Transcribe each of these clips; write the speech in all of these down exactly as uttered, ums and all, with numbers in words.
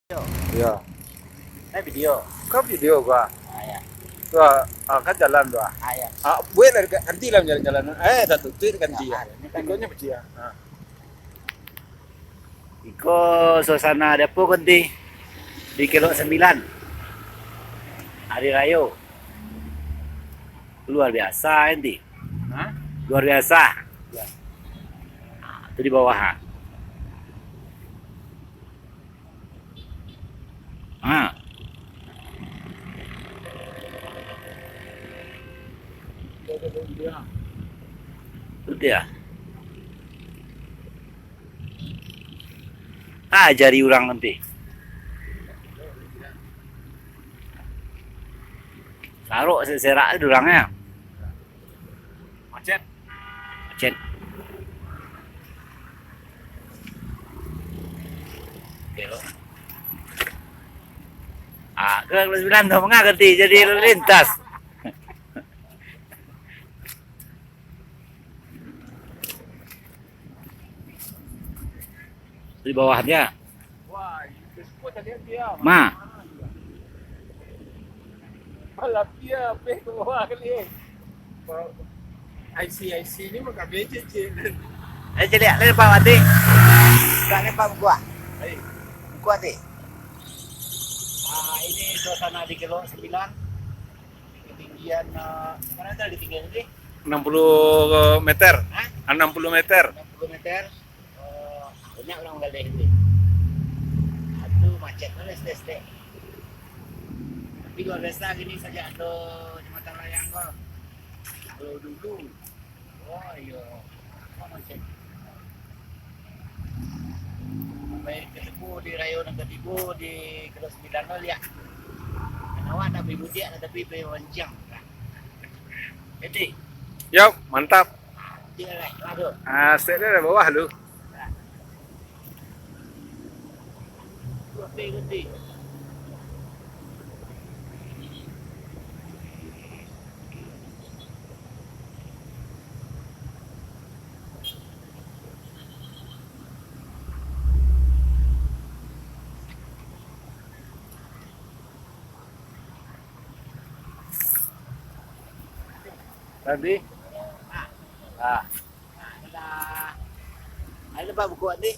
Yo. Saya video. Kau video gua. Ah, ya. Tu ah, ah, kan jalan tu ah. Ah, ya. Ah, buat lah dekat kanti lah jalan-jalan. Eh, tak tutup kanti. Ya, ah. Ini kan ikutnya pecah. Ah. Iko suasana dapur kanti di Kelok Sembilan. Hari Rayo. Luar biasa, enti. Hah? Luar biasa. Ya. Ah, tu di bawah, ah. Ha. Putih ah. Ah, jari urang nanti. Sarok serak tu urangnya. Macet. Macet. Belok. Ah, ke Kelok Sembilan tu, manga ganti jadi lalu lintas. Di bawahnya. Wah, itu semua tadi dia. Ma. Malah dia, apa yang keluar kali, eh? I C, I C ni mah kami je, je. Eh, caliak lah, Pak Wati. Bukan ni, Pak, buka. Hai. Buka, Ti. Ah, ini suasana di Kelok Sembilan. Ketinggian, ah, berapa meter ketinggian ini? Enam puluh meter. Hah? Enam puluh meter. Enam puluh meter. Oh, banyak urang manggaleh tu. Atu macet tu lah, stek-stek. Tapi luar biasa gini sajak ado jambatan layang ko. Kalau dulu, wah, iyo, macet. Sampai katibo di rayo nan katibo di Kelok Sembilan lo liak. Kan awak nak pai mudiak lah, tapi pai mancang. Jadi, yo, mantap. Dia lah, aduh. Ah, step dia dari bawah lu. Tadi? Ah. Ayo, Pak, buka ni.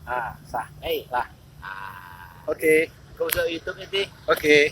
Ah, sah. Hei. Sah. Ah. Oke. Kau buka YouTube nanti. Oke.